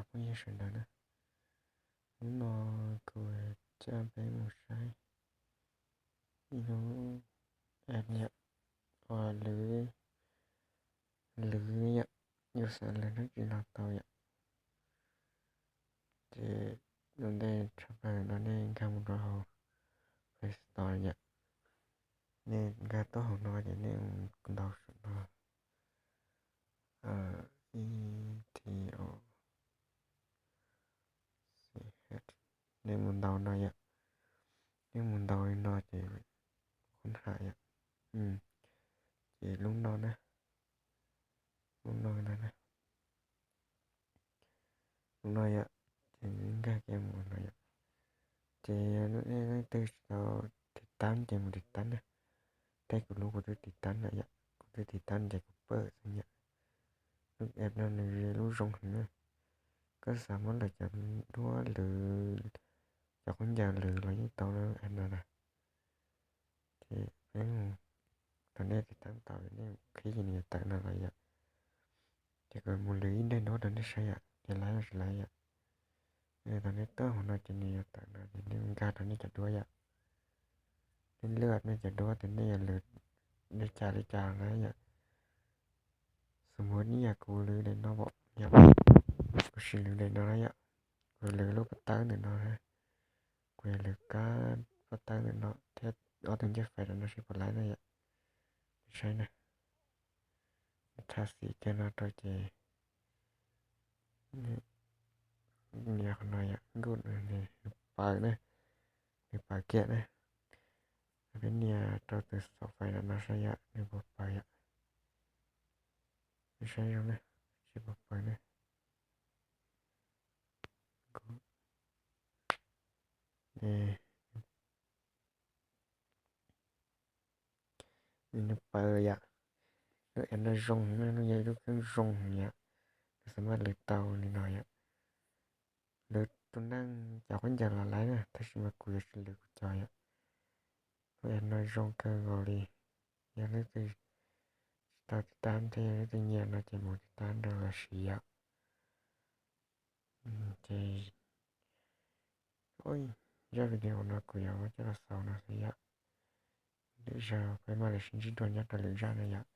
phooj ywg sawv daws na. Hnub no kuv coj peb mus saib ib lub app yom, uas lwv, lwv yom, yuav xav lwv hnab tsis los tau yom. Ces ua ntej tshaj plaws no nej nkag mus rau hauv Play Store yom. Nej nkag tuaj hauv no ces nej mus ntaus saum no, ib T O C H, nej mus ntaus no yom. Nej mus ntaus li no ces khoob ham yom. Ces lub no na, lub no na, lub no yom, ces nkag kiag mus no yom. Ces yog leej twg tsis tau tiv tab ces mus tiv tab na. Tej kuv lub kuv twb tiv tab lawm yom, kuv twb tiv tab ces kuv pab xwb yom. Lub app no nws lub zoo heev na. Koj xav muab lawv cov duab lwv, cov khaub ncaws lwv los yeej tau lub app no na. Ces peb mus, thaum nej tiv tab tau nej qhib ces nws yuav tawm no los yom. Ces kuv mus lwv ib daim duab rau nej saib yom, ces laiv los tsis laiv yom. Thaum nej tuaj hauv no ces nws yuav tawm no ces nej nkag rau nej cov duab yom. Nej lwaj nej cov duab tias nej yuav lwv li cas li cas na yom. Xws li ib yam kuv lwv daim no pom yom, kuv sim lwv daim no na yom. Kuv lwv lub pob tawb ntawm no na, kuv yuav lwv kab pob tawb ntawm no thiab ob tug ncej fais rau no seb puas laiv na yom. Saib na, tha xim kiag no rau ces nias qhov no yom, nkuj nws paws na, nws paws kiag na. Peb nias rau tus xov fais no saib yom nws puas paws yom. Saib zoo na, seb puas paws na. Nws paws yom. Lub app no zoo na, nws yog ib lub keeb zoo yom. Koj xav maj lwv tau li no yom. Lwv tus neeg cov khaub ncaws los laiv na, tab sis mas kuv yuav tsis lwv kuv cov yom. Lub app no zoo kawg nkaus li. Yog leej twg tsis tau tiv tab thiab yog leej twg nyiam no ces mus tiv tab nrog lawv siv yom. Ces zaj video no kuv yuav muab coj los xaus no xwb yom. Lwm zaug peb mam li sib ntsib dua nyob rau lwm zaj no yom.